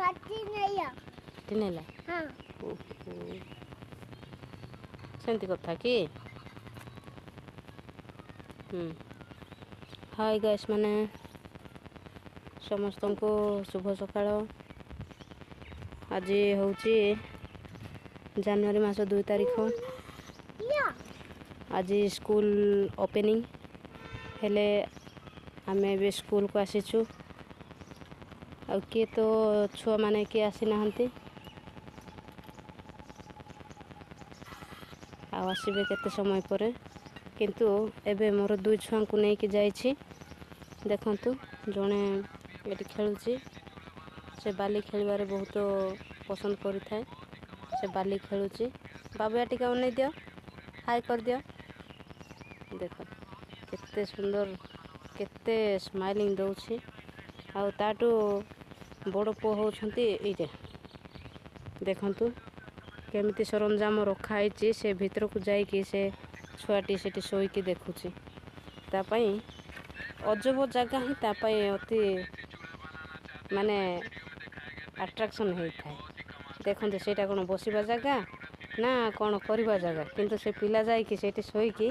କାଟି ନେଲା। କାଟି ନେଲା? ହଁ। ଓହୋ, ସେମିତି କଥା କି? ହାଇ ଗାଇସ୍, ମାନେ ସମସ୍ତଙ୍କୁ ଶୁଭ ସକାଳ। ଆଜି ହେଉଛି ଜାନୁଆରୀ ମାସ 2 ତାରିଖ। ଆଜି ସ୍କୁଲ ଓପେନିଂ ହେଲେ ଆମେ ଏବେ ସ୍କୁଲକୁ ଆସିଛୁ। ଆଉ କିଏ ତ ଛୁଆମାନେ କିଏ ଆସିନାହାନ୍ତି, ଆଉ ଆସିବେ କେତେ ସମୟ ପରେ। କିନ୍ତୁ ଏବେ ମୋର 2 ଛୁଆଙ୍କୁ ନେଇକି ଯାଇଛି। ଦେଖନ୍ତୁ, ଜଣେ ଏଠି ଖେଳୁଛି। ସେ ବାଲି ଖେଳିବାରେ ବହୁତ ପସନ୍ଦ କରିଥାଏ। ସେ ବାଲି ଖେଳୁଛି। ବାବୁଆ, ଟିକେ ଅନେଇ ଦିଅ, ହାଇ କରିଦିଅ। ଦେଖ କେତେ ସୁନ୍ଦର, କେତେ ସ୍ମାଇଲିଂ ଦେଉଛି। ଆଉ ତାଠୁ ବଡ଼ ପୁଅ ହେଉଛନ୍ତି ଏଇଟା। ଦେଖନ୍ତୁ କେମିତି ସରଞ୍ଜାମ ରଖା ହେଇଛି। ସେ ଭିତରକୁ ଯାଇକି ସେ ଛୁଆଟି ସେଠି ଶୋଇକି ଦେଖୁଛି। ତା ପାଇଁ ଅଜବ ଜାଗା ହିଁ ତା ପାଇଁ ଅତି ମାନେ ଆଟ୍ରାକ୍ସନ୍ ହେଇଥାଏ। ଦେଖନ୍ତୁ, ସେଇଟା କ'ଣ ବସିବା ଜାଗା ନା କ'ଣ କରିବା ଜାଗା? କିନ୍ତୁ ସେ ପିଲା ଯାଇକି ସେଇଠି ଶୋଇକି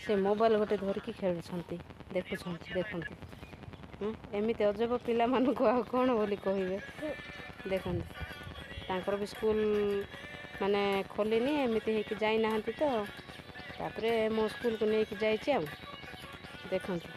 ସେ ମୋବାଇଲ ଗୋଟେ ଧରିକି ଖେଳୁଛନ୍ତି, ଦେଖୁଛନ୍ତି। ଦେଖନ୍ତୁ, ଏମିତି ଅଜବ ପିଲାମାନଙ୍କୁ ଆଉ କ'ଣ ବୋଲି କହିବେ? ଦେଖନ୍ତୁ, ତାଙ୍କର ବି ସ୍କୁଲ ମାନେ ଖୋଲିନି, ଏମିତି ହେଇକି ଯାଇନାହାନ୍ତି ତ। ତାପରେ ମୋ ସ୍କୁଲକୁ ନେଇକି ଯାଇଛି। ଆଉ ଦେଖନ୍ତୁ।